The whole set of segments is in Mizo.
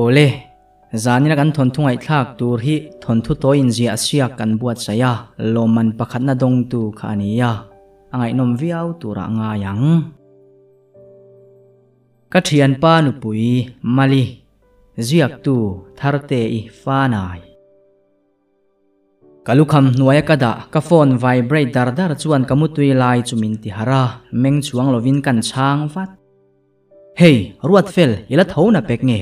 Awle, zanina kan thawnthu ngaihthlak tur hi thawnthu tawi inziah siak kan buatsaih a, lawmman pakhatna dawngtu kha a ni a, a ngaihnawm viau turah ngai ang. Ka thianpa nupui Mali, ziaktu Tharte-i Fanai. Ka lukham hnuaia ka dah, ka phone vibrate dar dar chuan ka mutui lai chu min ti harh a, meng chuang lovin kan chhang vat. Hey, Ruatfel, i la tho na pek nge?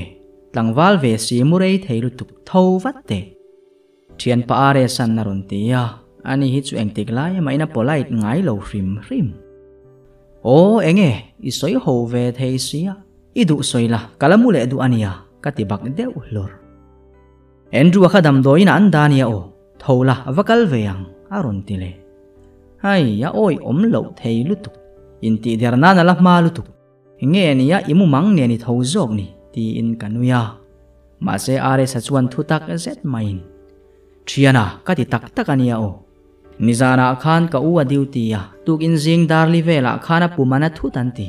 Tlangval ve si mu rei thei lutuk, tho vat teh. Thianpa RS-a'n a rawn ti a, ani hi chu engtik lai emahin a polite ngai lo hrim hrim. Aw, enge, i sawi ho ve thei sia, i duh sawi la, ka la mu leh duh ania, ka ti bak deuh hlur. Andrew-a kha damdawiin an dah ania aw, tho la a va kal ve ang, a rawn ti leh. Hai, a awi awm loh thei lutuk, intih der nan a la hma lutuk. Nge ania i mumang nen i tho zawk ni, tiin ka nui a. Mahse RS-a chuan thu tak zet maiin, Thiana, ka ti tak tak ania aw. Nizanah khan ka u a duty a, tukin zing darli velah khan a pum an a thut an ti.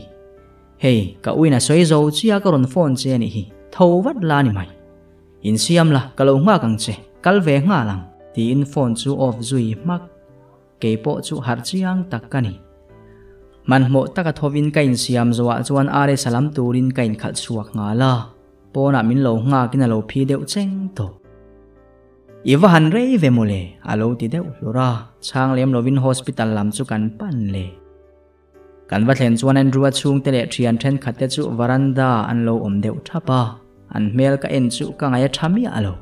Hei, ka uin a sawi zo chiah ka rawn phone che anih hi, tho vat la ni mai. Insiam la, ka lo nghak ang che, kal ve nghal ang, tiin phone chu off zui hmak. Kei pawh chu harh chiang tak ka ni. Hmanhmawh taka thovin ka insiam zawhah chuan RS a lam turin ka inkhalh chhuak nghal a, pawnah min lo nghakin a lo phi deuh cheng tawh. I va han rei ve mawle, a lo ti deuh hlur a, chhang lem lovin hospital lam chu kan pan le. Kan va thlen chuan Andrew-a chhungte leh thian thenkhatte chu varanda an lo awm deuh thap a, an hmel ka en chu ka ngaih a tha miah lo.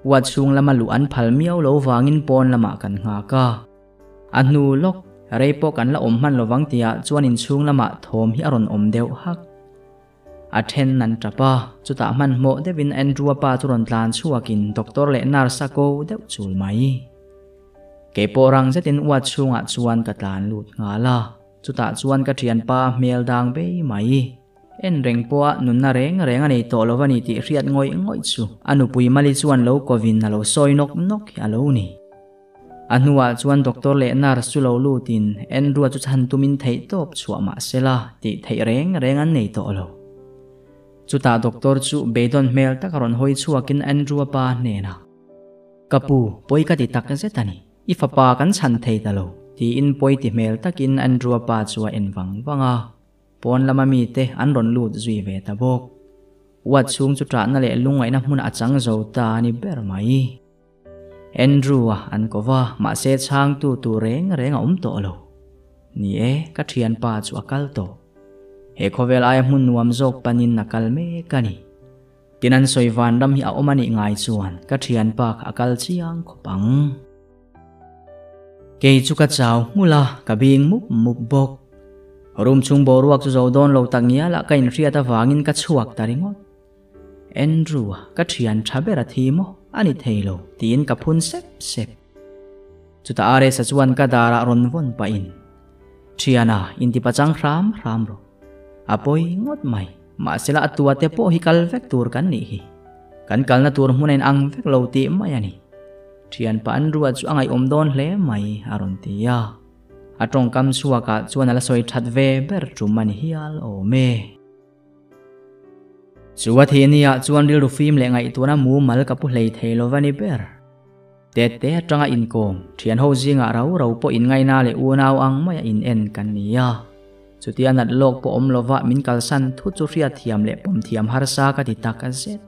Ua chhung lama luh an phal miau lo vangin pawn lamah kan nghak a. A hnu lawk, rei pawh kan la awm hman lovang tihah chuan inchhung lamah thawm hi a rawn awm deuh hak. A then an tap a, chutah hmanhmawh deuhin Andrew-a pa chu rawn tlan chhuakin doctor leh nurse a ko deuh chul mai. Kei pawh rang zetin uat chhungah chuan ka tlan lut nghal a, chutah chuan ka thianpa hmel dang bei mai. En reng pawha nunna reng reng a nei tawh lo a ni tih hriat ngawih ngawih chu a nupui Mali chuan lo kovin a lo sawi nawk nawk hi a lo ni. A hnuah chuan doctor leh nurse chu lo lutin Andrew-a chu chhan tumin theihtawp chhuah mah sela tih theih reng reng an nei tawh lo. Chutah doctor chu beidawn hmel taka rawn hawi chhuakin Andrew-a pa hnenah, Ka pu, pawi ka ti tak zet a ni. I fapa kan chhan thei ta lo, tiin pawi ti hmel takin Andrew-a pa chu a en vang vang a. Pawn lama mite an rawn lut zui ve ta bawk. Ward chhung chu ṭahna leh lungngaihna hmunah a chang zo ta a ni ber mai. Andrew-a an ko va, mahse chhangtu tur reng reng a awm tawh lo. Ni e, ka ṭhianpa chu a kal tawh. He khawvel aia hmun nuam zawk panin a kal mek a ni. Tin an sawi vanram hi a awm a nih ngai chuan ka thianpa kha a kal chiang khawp ang. Kei chu ka chau nghulh a, ka bing mup mup bawk. Room chhung boruak chu zo dawn lo tak ngial ah ka inhriat avangin ka chhuak ta ringawt. Andrew a ka thian tha ber a thi maw? A ni thei lo tiin ka phun sep sep. Chutah RS-a chuan ka darah rawn vawn pahin, Thiana, intipachang hram hram rawh. A pawi ngawt mai. Mahsela a tua te pawh hi kal vek tur kan nih hi. Kan kalna tur hmun a inang vek lo tih mai a ni. Thianpa an ruat chu a ngaihawm dawn hle mai, a rawn ti a. A tawngkam chhuakah chuan a la sawi that ve ber tum a ni hial awm e. Chu a thih niah chuan rilru fim leh ngaihtuahna mumal ka pu hlei thei lo va ni ber. Tete atanga inkawm, thianho zingah rau rau pawh inngaina leh unau ang maia in en kan ni a. Chutia nat lawk pawh awm lova min kalsan thut chu hriatthiam leh pawmthiam harsa ka ti tak zet.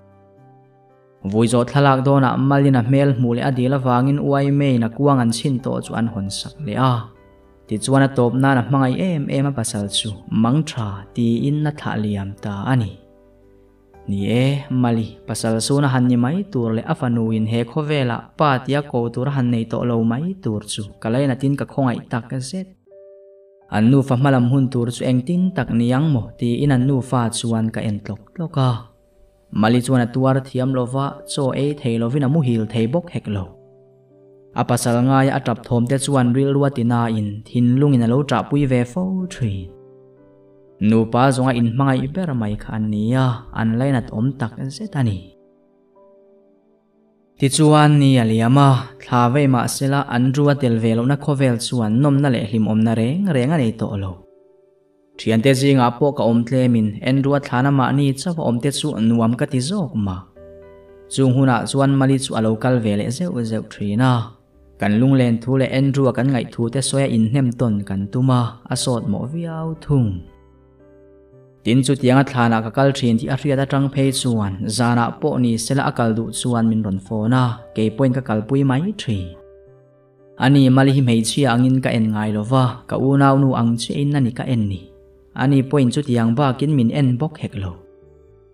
Vui zawh thlalak dawnah Malin a hmel hmuh leh a dil avangin uai meiin a kuang an chhin tawh chu an hawn sak leh a. Tichuan a tawp nan a hmangaih em em a pasal chu mang tha tiin a thlah liam ta a ni. Ni e, Mali, pasal suna han ni mai tur leh a fanuin he khawvelah pa tia ko tur a han nei tawh lo mai tur chu ka lainatin ka khawngaih tak zet. An nufa hmalam hun tur chu engtin tak ni ang maw tiin an nufa chuan ka en tlawk tlawk a. Mali chuan a tuar thiam lova chaw ei thei lovin a muhil thei bawk hek lo. A pasal ngaia a tap thawm te chuan rilru a ti nain thinlungin a lo ṭahpui ve fo ṭhin. Nupa zawnga inhmangaih ber mai kha an ni a, an lainat awm tak zet a ni. Tichuan, ni a liam a, thla vei mah sela an ru a tel ve lohna khawvel chuan nawmna leh hlimawmna reng reng a nei tawh lo. Thiante zingah pawh ka awm tlemin Andrew-a thlana mahni chauh a awm te chu nuam ka ti zawk mah. Chung hunah chuan Mali chu a lo kal ve leh zeuh zeuh thin a. Kan lunglen thu leh Andrew-a kan ngaih thu te sawi a inhnem tawn kan tum a, a sawt mawh viau thung. Tin chutianga thlanah ka kal thin tih a hriat atang phei chuan zanah pawh ni sela a kal duh chuan min rawn phone a, kei pawhin ka kalpui mai thin. Ani Mali hi hmeichhia angin ka en ngai lova, ka unaunu ang chiahin a ni ka en ni. Ani pawhin chutiang bakin min en bawk hek lo.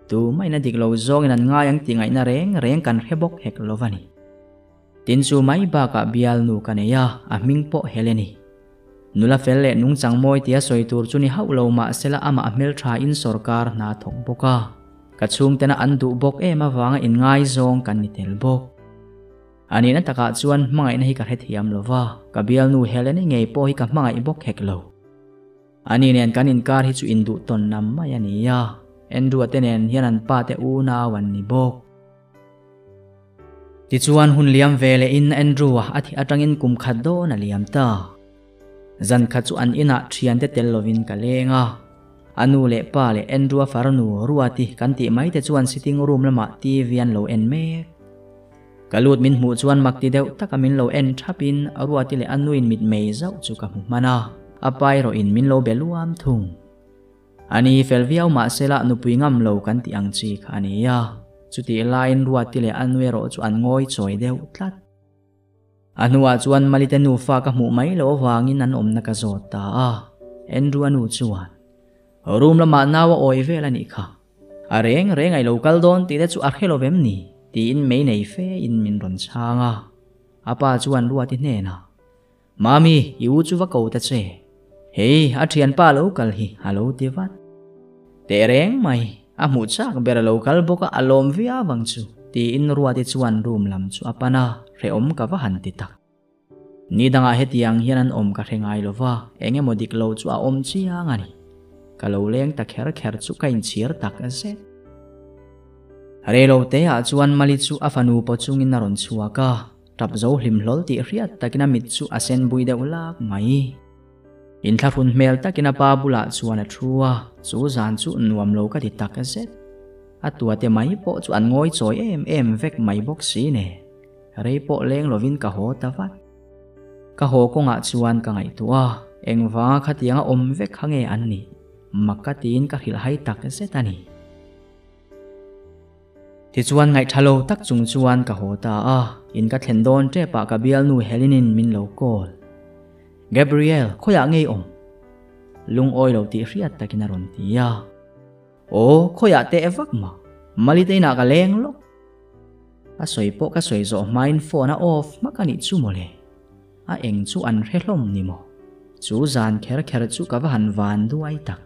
Tumahin a dik lo zawngin an ngai ang tih ngaihna reng reng kan hre bawk hek lova ni. Tin chu mai bakah bialnu ka nei a, a hming pawh Heleni. Nula fel leh nungchang mawi tia sawi tur chu ni hauh lo mahsela amah a hmeltha in sawrkar hna thawk bawk a, ka chhungtena an duh bawk em avanga inngaizawng kan ni tel bawk. A nihna takah chuan hmangaihna hi ka hrethiam lo va, ka bialnu Heleni ngei pawh hi ka hmangaih bawk hek lo. Ani nen kan inkar hi chu induh tawn nam mai a ni a, Andrew-a te nen hian an pa te unau an ni bawk. Tichuan hun liam ve leh in Andrew-a a thih atangin kum khat dawn a liam ta. Zan khat chu an inah thiante tel lovin ka leng a. A nu leh pa leh Andrew-a farnu Ruati kan tih mai te chuan sitting room lamah TV an lo en mek. Ka lut min hmuh chuan mak ti deuh taka min lo en thap in Ruati leh a nuin mitmei zauh chu ka hmu hman a, a pa erawh in min lo be luam thung. A ni fel viau mahsela nupui ngam lo kan tih ang chi kha a ni a, chutih laiin Ruati leh a nu erawh chu an ngawi chawi deuh tlat. A hnuah chuan Malite nufa ka hmuh mai loh avangin an awmna ka zawt ta a, Andrew a nu chuan, Room lamah nau a awi vel a nih kha, a reng reng a i lo kal dawn tih te chu a hre lo vem ni? tiin mei nei fe in min rawn chhang a, a pa chuan Ruati hnenah, Mami, i u chu va ko ta che. Hei, a thianpa lo kal hi a lo ti vat. Teh reng mai, a hmuh chak ber a lo kal bawk a, a lawm viau ang chu, tiin Ruati chuan room lam chu a pan a, hrehawm ka va han ti tak. Ni dangah hetiang hian an awm ka hre ngai lo va, eng emaw dik lo chu a awm chiang a ni. Ka lo leng ta kher kher chu ka inchhir tak zet. Reilo teah chuan Mali chu a fanu paw chungin a rawn chhuak a, Tap zo hlim hlawl tih hriat takin a mit chu a sen bui deuh lak mai. Inthlahrun hmel takin a pa bulah chuan a thu a, chu zan chu nuam lo ka ti tak zet. A tuate mai pawh chu an ngawi chawi em em vek mai bawk si ne. Rei pawh leng lovin ka haw ta vat. Ka haw kawngah chuan ka ngaihtuah a, engvanga khatianga awm vek kha nge an nih? Mak ka tiin ka hrilhhai tak zet a ni. Tichuan ngaihtha lo tak chung chuan ka haw ta a, in ka thlen dawn tep ah ka bialnu Helen-in min lo call. Gabriel, khawiah ngei awm? Lungawi lo tih hriat takin a rawn ti a. Aw, khawiah teh vak mah, Malite inah ka leng lawk. A sawi pawh ka sawi zawh hmain phone a off hmak a nih chu mawle. A eng chu an hre hlawm ni maw? Chu zan kher kher chu ka va han van duai tak.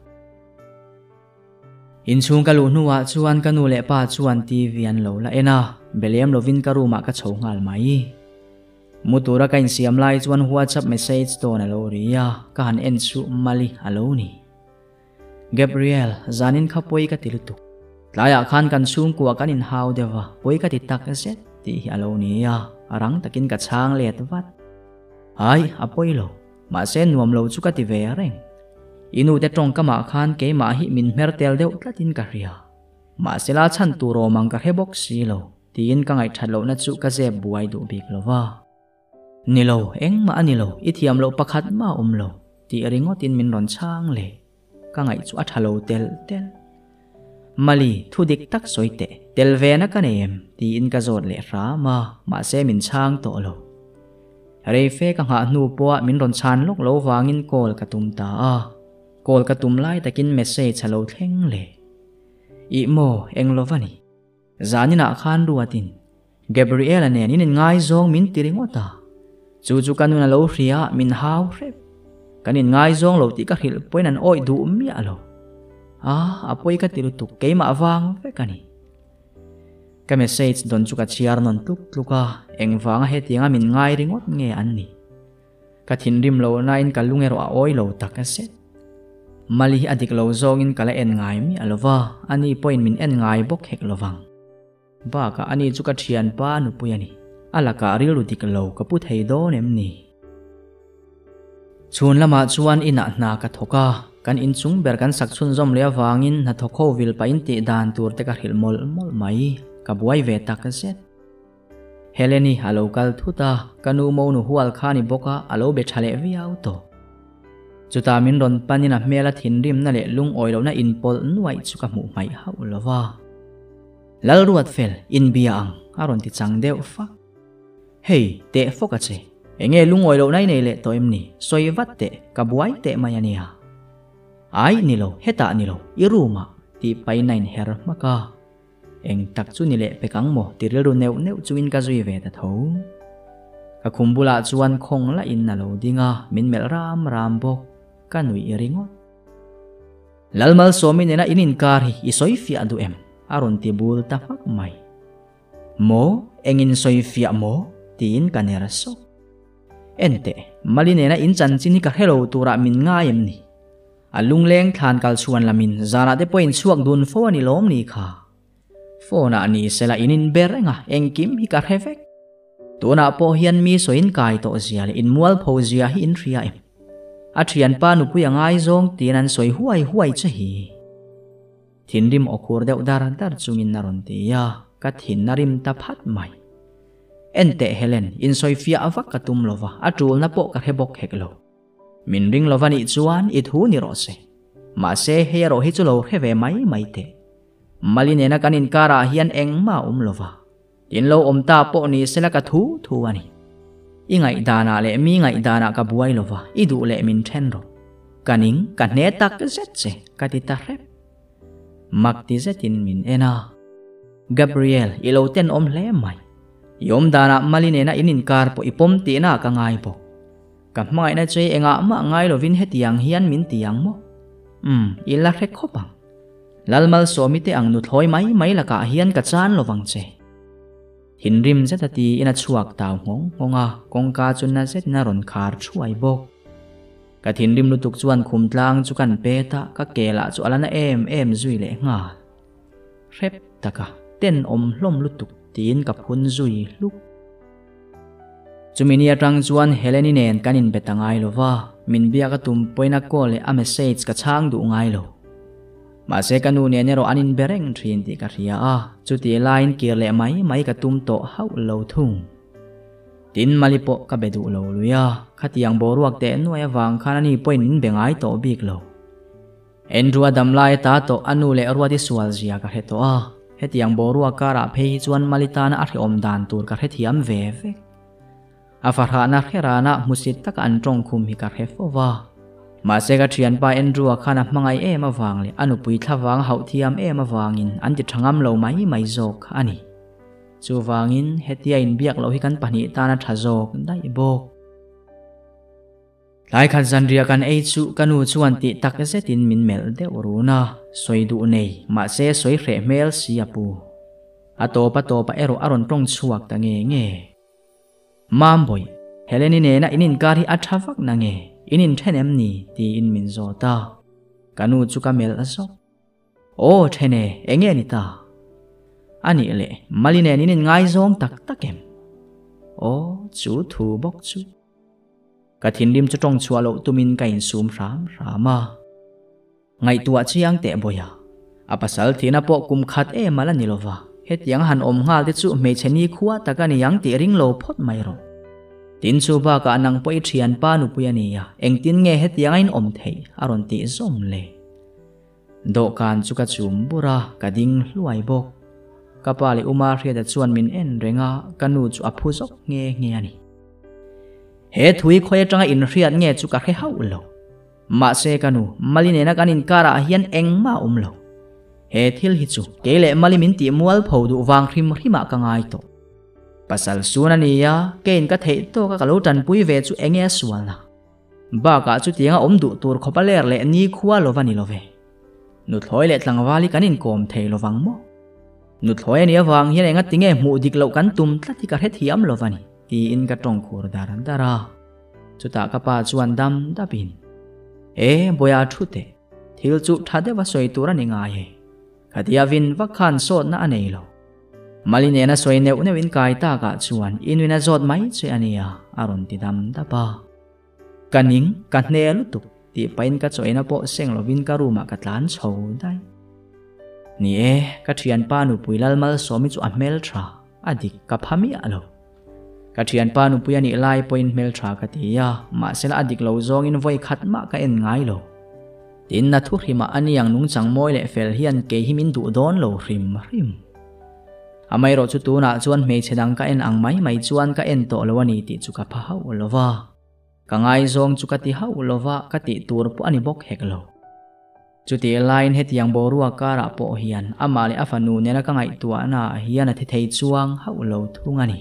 Inchhung ka luh hnuah chuan ka nu leh pa chuan TV an lo la en a, be lem lovin ka room ah ka chho nghal mai. Mu tura ka insiam lai chuan WhatsApp message dawn a lo ri a, ka han en chu Mali a lo ni. Gabriel, zanin kha pawi ka ti lutuk. Tlaiah khan kan chhungkua kan inhau deuh a, pawi ka ti tak zet tih hi a lo ni a, rang takin ka chhang let vat. Ai, a pawi lo. Mahse nuam lo chu ka ti ve reng. I nute tawngkamah khan keimah hi min hmer tel deuh tlatin ka hria. Mahse la chhan tur awm ang ka hre bawk si lo, tiin ka ngaihthat lohna chu ka zep buai duh bik lo va. Ni lo, engmah a ni lo, i thiam loh pakhat mah a awm lo, tih ringawtin min rawn chhang leh. Ka ngaih chu a tha lo telh telh. Mali, thu dik tak sawi teh, tel ve na ka nei em? tiin ka zawt leh hram a, mahse min chhang tawh lo. Reife ka nghah hnu pawha min rawn chhan lawk lo vangin call ka tum ta a, call ka tum lai takin message a lo thleng leh. Ih maw, eng lo va ni. Zaninah khan ruatin Gabriela nen in inngaizawng min ti ringawt a, chu chu ka nun a lo hria a, min hau hrep. Kan inngaizawng lo tih ka hrilh pawhin an awih duh miah lo. A, a pawi ka ti lutuk, keimah vang vek a ni. Ka message dawn chu ka chhiar nawn tluk tluk a, engvanga hetianga min ngai ringawt nge an nih? Ka thinrim lo nain ka lung erawh a awi lo tak zet. Mali hi a dik lo zawngin ka la en ngai miah lo va, ani pawhin min en ngai bawk hek lo vang. Bakah ani chu ka thianpa a nupui a ni. A lakah rilru dik lo ka pu thei dawn em ni? Chhun lamah chuan inah hna ka thawk a, Kan inchung ber kan sak chhunzawm leh avangin hnathawk ho vil pahin tih dan tur te ka hrilh mawlh mawlh mai. Ka buai ve tak zet. Heleni a lo kal thut a, ka nu monu hual kha ni bawk a, a lo be tha leh viau tawh. Chutah min rawn panin a hmela thinrimna leh lungawi lohna inpawlh nuaih chu ka hmuh hmaih hauh lo va. Lalruatfel, inbia ang, a rawn ti chang deuh fak. Hei, teh fawk a che. Enge lungawi lohna i nei leh tawh em ni? Sawi vat teh, ka buai teh mai a nia. Ai, ni lo, hetah ni lo, i room ah, tih pahin a inher hmak a. Eng tak chu ni leh pek ang maw ti rilru neuh neuh chungin ka zui ve ta tho. Ka khum bulah chuan khawng lahin a lo ding a, min melh ram ram bawk. Ka nuih ringawt. Lalmalsawmi nena in inkar hi i sawi fiah duh em? A rawn ti bul ta hmak mai. Maw? Engin sawi fiah maw? Tiin ka ner sawk. Enteh, Mali nena in chanchin hi ka hre lo turah min ngai em ni? A lungleng thlan kal chhuan lamin zanah te pawh in chhuak dun fo a ni lawm ni kha? Phone ah ni sela in in ber reng a, engkim hi ka hre vek. Tunah pawh hian mi sawiin kai tawh zia leh in mualpho zia hi in hria em? A thianpa nupui a ngaizawng tiin an sawi huai huai che hi. Thinrim aw khur deuh dar dar chungin a rawn ti a, ka thin a rim ta phat mai. Enteh Helen, insawifiah vak ka tum lova, a tulna pawh ka hre bawk hek lo. Min ring lova nih chuan i thu ni rawh se. Mahse hei erawh hi chu lo hre ve mai mai teh. Mali nena kan inkarah hian engmah a awm lova. Tin lo awm ta pawh ni sela ka thu thu a ni. I ngaihdanah leh mi ngaihdanah ka buai lova, i duh leh min then rawh. Ka ning, ka hne tak zet che, ka ti ta hrep. Mak ti zetin min en a. Gabriel, i lo tenawm hle mai. I awmdanah Mali nena in inkar pawh i pawm tihna ka ngai bawk. Ka hmangaihna che engah mah ngai lovin hetiang hian min ti ang maw? Umm, i la hre khawp ang. Lalmalsawmi te ang nuthlawi mai mai lakah hian ka chan lovang che. Thinrim zet a tiin a chhuak tau nghawng nghawng a, kawngka chu na zetin a rawn khar thuai bawk. Ka thinrim lutuk chuan khum tlang chu kan pet a, ka ke lah chu a la na em em zui leh nghal. Hrep taka tenawm hlawm lutuk tiin ka phun zui hluk. Chumi ni atang chuan Heleni nen kan inbe ta ngai lo va, min biak a tum pawhin a call leh a message ka chhang duh ngai lo. Mahse ka nu nen erawh an inbe reng thin tih ka hria a, chutih laiin kir leh mai mai ka tum tawh hauh lo thung. Tin Mali pawh ka be duh lo lui a, khatiang boruak teh nuai avang khan ani pawhin min be ngai tawh bik lo. Andrew a dam lai ata tawh a nu leh Ruati sual zia ka hre tawh a, hetiang boruak karah phei hi chuan Mali tana a hrehawm dan tur ka hrethiam ve vek. A fahrahna hre rana hmusit taka an tawngkhum hi ka hre fo va. Mahse ka thianpa Andrew-a khan a hmangaih em avang leh a nupui thlavang a hauh thiam em avangin an ti tha ngam lo mai mai zawk a ni. Chuvangin hetia inbiak loh hi kan pahnih tana tha zawk daih bawk. Tlai khat zanriah kan ei chu ka nu chuan tih tak zetin min melh deuh run a, sawi duh nei, mahse sawi hreh hmel si a pu. A tawp a tawpah erawh a rawn tawng chhuak ta nge nge. Mambawi, Heleni nena in inkar hi a tha vak na nge, in inthen em ni? tiin min zawt a. Ka nu chu ka melh zawk. Aw thene, enge ni ta? A nih leh, Mali nen in inngaizawng tak tak em? Aw, chu thu bawk chu. Ka thinrim chu tawng chhuah loh tumin ka insum hram hram a. Ngaihtuah chiang teh bawiha, a pasal thihna pawh kum khat em a la ni lova, hetiang a han awm nghal te chu hmeichhe nikhua tak a ni ang tih ring lo phawt mai rawh. Tin chu bakah nang pawh i thianpa nupui a ni a, engtin nge hetiang a inawm theih a rawn tih zawm le. Dawhkan chu ka chum bur a, ka ding hluai bawk. Ka pa leh Uma Hriata chuan min en reng a, ka nu chu a phu zawk nghe nghe a ni. He thui khawi atanga inhriat nge chu ka hre hauh lo. Mahse ka nu, Mali nena kan inkarah hian engmah a awm lo. He thil hi chu kei leh Mali min tih mualpho duh vang hrim hrimah ka ngai tawh. Pasal sun a ni a, keiin ka theih tawka ka lo tanpui ve chu enge a sualna? Bakah chutianga awm duh tur khawpa ler leh nikhua lova ni love. Nuthlawi leh tlangval hi kan inkawm thei lovang maw? Nuthlawi a nih avang hian enga tinge hmuh dik loh kan tum tlat hi ka hrethiam lova ni, tiin ka tawng khur dar dar a. Chutah ka pa chuan dam dapin, E, Bawiha thu teh, thil chu tha deuha sawi tur a ni ngai e. Khatia vin vak khan sawtna a nei lo. Mali nena sawi neuh neuhin kai takah chuan i nuin a zawt mai che a nia, a rawn ti dam dap a. Ka ning, ka hne lutuk, Tih pahin ka chaw eina pawh seng lovin ka room ah ka tlan chho daih. Ni e, ka thianpa nupui Lalmalsawmi chu a hmeltha, a dik ka pha miah lo. Ka thianpa nupui a nih lai pawhin hmeltha ka ti a, mahsela a dik lo zawngin vawi khat mah ka en ngai lo. Tin, na thu hrimah a niang nungchang mawi leh fel hian kei hi min duh dawn lo hrim hrim. Amaherawh chu tunah chuan hmeichhe dang ka en ang mai mai chuan ka en tawh lo a ni tih chu ka pha hauh lo va. Ka ngaizawng chu ka ti hauh lo va, ka tih tur pawh a ni bawk hek lo. Chutih laiin hetiang boruak karah pawh hian amah leh a fanu nena ka ngaihtuahna hian a thi thei chuang hauh lo thung a ni.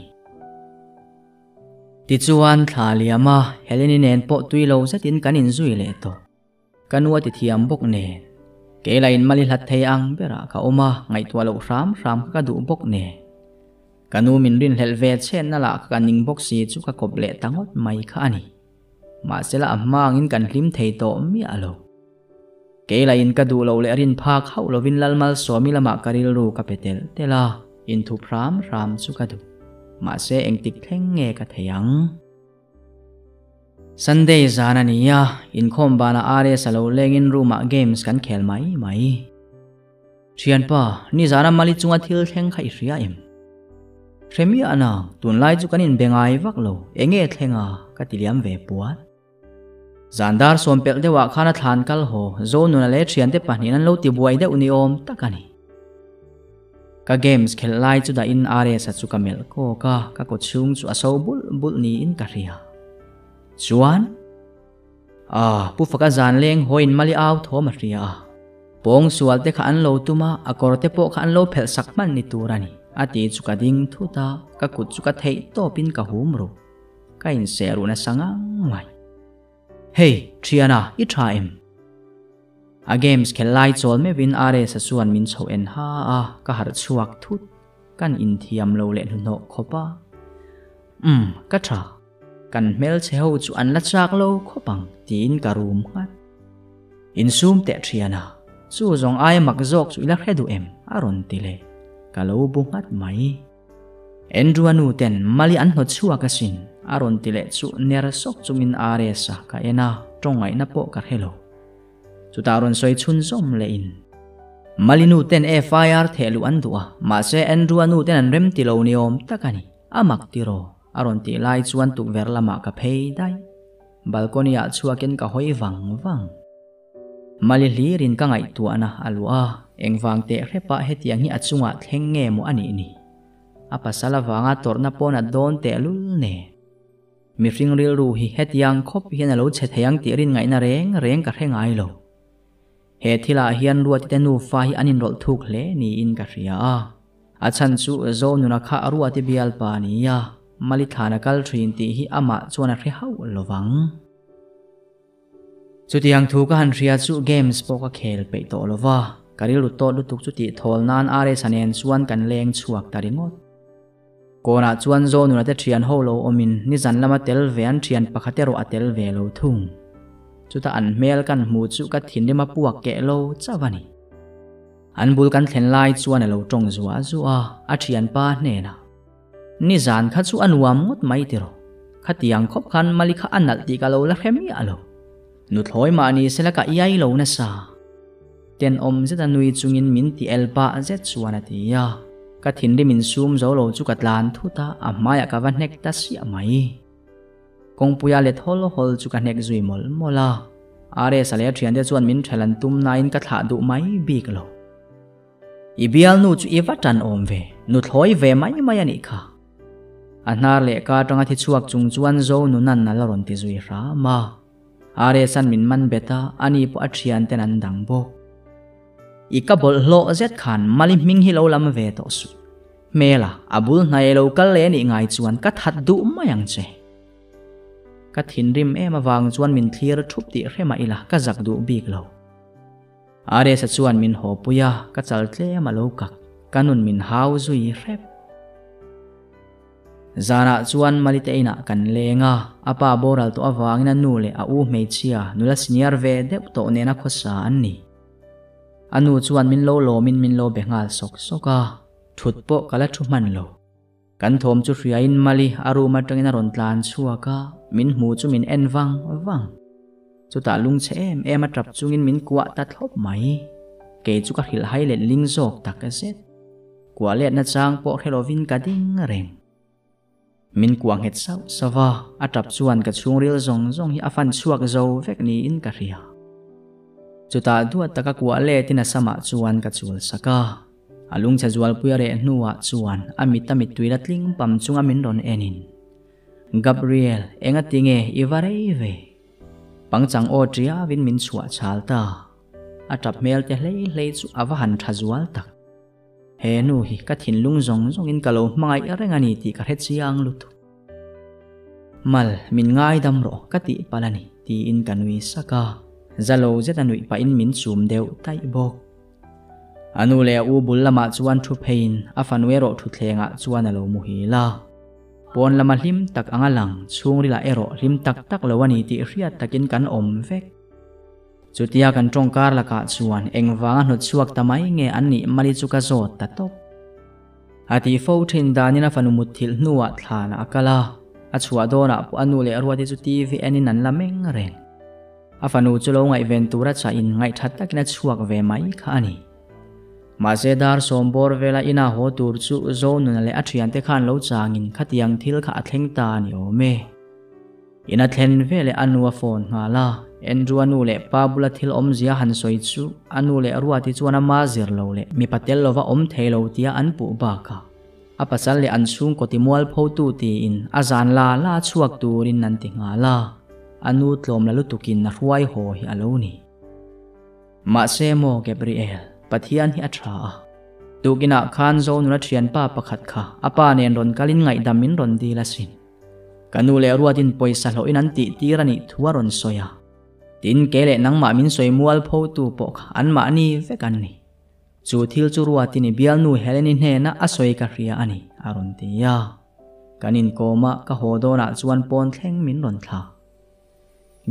Tichuan thla liam a, Heleni nen pawh tui lo zetin kan inzui leh tawh. Ka nu a ti thiam bawk nen. Kei la in mali hlat thei ang berah ka awm a, ngaihtuah loh hram hram kha ka duh bawk nen. Ka nu min rinhlelh ve chhenna lah kha ka ning bawk si chu ka kawp leh ta ngawt mai kha a ni. Mahsela a hma angin kan hlim thei tawh miah lo. Kei lah in ka duh loh leh rin phak hauh lovin Lalmalsawmi lamah ka rilru ka pe telh telh a, inthup hram hram chu ka duh. Mahse engtik thleng nge ka thei ang? Sunday zan a ni a, inkhawm banah RS a lo lengin room ah games kan khel mai mai. Thianpa, nizana Mali chunga thil thleng kha i hria em? Hre miah nang, tunlai chu kan inbe ngai vak lo, enge thleng a? ka ti liam ve puat. Zan dar sawm pelh deuhah khan a thlan kal haw, Zonuna leh thiante pahnihin an lo ti buai deuh ni awm tak a ni. Ka games khelh lai chu dahin RS-a chu ka melh kawk a, ka kaw chhung chu a so bulh bulh niin ka hria. Chuan? Ah, Pu Faka zan leng hawiin Mali au thawm a hria a. Pawng sual te kha an lo tum a, a kawr te pawh kha an lo phelh sak hman ni tur a ni, a ti chu ka ding thut a, ka kut chu ka theih tawpin ka hum ru. Ka inseh ruh nasa ngang mai. Hey, thiana, i tha em? A games khelh lai chawl meuhin RS-a chuan min chhoh en ha a, ka harh chhuak thut. Kan inthiam lo leh hnuhnawh khawp a. Umm, ka tha. Kan hmelchhe ho chu an la chak lo khawp ang, tiin ka rum nghat. Insum teh thiana, chu zawng aia mak zawk chu i la hre duh em? a rawn ti leh. Ka lo bu nghat mai. Andrew-a nu ten Mali an hnawt chhuak asin, a rawn ti leh chu ner sawk chungin RS-a ka en a, tawngaihna pawh ka hre lo. Chutah rawn sawi chhunzawm lehin, Mali nu ten FIR theh luh an duh a, mahse Andrew-a nu ten an rem ti lo ni awm tak a ni, a mak tiraw? a rawn tih lai chuan tukverh lamah ka phei daih. Balcony-ah chhuakin ka hawi vang vang. Mali hlirin ka ngaihtuahna a luah a, engvang teh hrepah hetiang hi a chungah thleng nge maw a nih ni? A pasal avanga tawrhna pawn a dawn tehlul nen. Mihring rilru hi hetiang khawp hian a lo chhe thei ang tih rin ngaihna reng reng ka hre ngai lo. He thilah hian Ruatite nufa hi an inrawlh thuk hle niin ka hria a. A chhan chu Zonuna kha Ruati bialpa a ni a, Mali thlana kal thin tih hi amah chuan a hre hauh lovang. Chutiang thu ka han hria chu games pawh ka khel peih tawh lo va, ka rilru tawt lutuk chu tih thawl nan RS-a nen chuan kan leng chhuak ta ringawt. Kawnah chuan Zonuna te thian ho lo awmin nizan lama tel ve an thian pakhat erawh a tel ve lo thung. Chuta an hmel kan hmu chu ka thinrim a puak keh lo chauh a ni. An bul kan thlen lai chuan a lo tawng zuah zuah a, a thianpa hnenah. Nizan kha chu a nuam ngawt mai tiraw. Khatiang khawp khan Mali kha a nalh tih ka lo la hre miah lo. Nuthlawi mah ni sela ka iai lo nasa. Tenawm zeta nui chungin min ti el pah zet chuan a ti a. Ka thinrim insum zo lo chu ka tlan thut a, a hmaiah ka va hnek ta siah mai. Kawngpuia let hawl hawl chu ka hnek zui mawlh mawlh a. RS-a leh a thiante chuan min ṭhel an tum nain ka thlah duh mai bik lo. I bialnu chu i va tan awm ve, nuthlawi ve mai mai a nih kha. A hnar leh ka atanga thi chhuak chung chuan Zo nunan a la rawn ti zui hram a. RS-a'n min man bet a, ani pawh a thian ten an dang bawk. I ka bawlhhlawh zet khan Mali hming hi lo lam ve tawh suh. Hmela, a bul hnai lo kal leh nih ngai chuan ka that duh mai ang che. Ka thinrim em avang chuan min thlir thup tih hre mah ila ka zak duh bik lo. RS-a chuan min haw pui a, ka chal tlem a lo kak, ka nun min hau zui hrep. Zanah chuan Malite inah kan leng a, a pa boral tawh avangin a nu leh a u hmeichhia nula senior ve deuh tawh nena khawsa an ni. A nu chuan min lo lawmin min lo be nghal sawk sawk a, thut pawh ka la thu hman lo. Kan thawm chu hriain Mali a room atangin a rawn tlan chhuak a, min hmu chu min en vang vang. Chutah lungchhe em em a tap chungin min kuah ta thlawp mai. Kei chu ka hrilh hai let ling zawk tak zet. Kuah let nachang pawh hre lovin ka ding reng. Min kuah nghet sauh sauh a, a tap chuan ka chhungril zawng zawng hi a fan chhuak zo vek niin ka hria. Chutah duat taka kuah letin a samah chuan ka chul sak a. A lungchhe zualpui a reh hnuah chuan a mit a mittui la tling pam chunga min rawn enin, Gabriel, enga tinge i va rei ve? Pangchang aw ṭiavin min chhuah chhal ta. A ṭap hmel te hlei hlei chu a va han ṭha zual tak. He nu hi ka thinlung zawng zawngin ka lo hmangaih reng a ni tih ka hre chiang lutuk. Mal, min ngaidam rawh ka tih palh a ni, tiin ka nui sak a. Za lo zet a nuih pahin min chum deuh taih bawk. A nu leh a u bul lamah chuan thu pheiin a fanu erawh thutthlengah chuan a lo muhil a. Pawn lama hlim tak anga lang chhungrilah erawh hlim tak tak lo a ni tih hriat takin kan awm vek. Chutia kan tawngkar lakah chuan engvanga hnawt chhuak ta mai nge an nih mali chu ka zawt ta tawp. A tih fo thin danin a fanu mutthilh hnuah thlanah a kal a, a chhuah dawnah pawh a nu leh Ruati chu TV enin an la meng reng. A fanu chu lo ngaihven tura chahin ngaihthat takin a chhuak ve mai kha a ni. Mahse dar sawm bawr vela ina haw tur chu Zonuna leh a thiante khan lo changin khatiang thil kha a thleng ta a ni awm e. In a thlen veleh a nu a phone nghal a, Andrew a nu leh pa bula thil awmzia han sawi chu a nu leh Ruati chuan ama zir lo leh mipa tel lova awm thei lo tia an puh bakah a pasal leh an chhungkaw ti mualphotu tiin a zan la la chhuak turin an ti nghal a, a nu tlawm la lutukin a hruai haw hi a lo ni. Mahse maw Gabriel, Pathian hi a tha a. Tukinah khan Zonuna thianpa pakhat kha a pa nen rawn kalin ngaihdam min rawn dil asin. Ka nu leh Ruatin pawisa hlawhin an tih tir a nih thu a rawn sawi a. Tin, kei leh nangmah min sawi mualphotu pawh kha anmahni vek an ni. Chu thil chu Ruatin i bialnu Heleni hnena a sawi ka hria a ni, a rawn ti a. Kan inkawm a, ka haw dawnah chuan pawn thleng min rawn thla.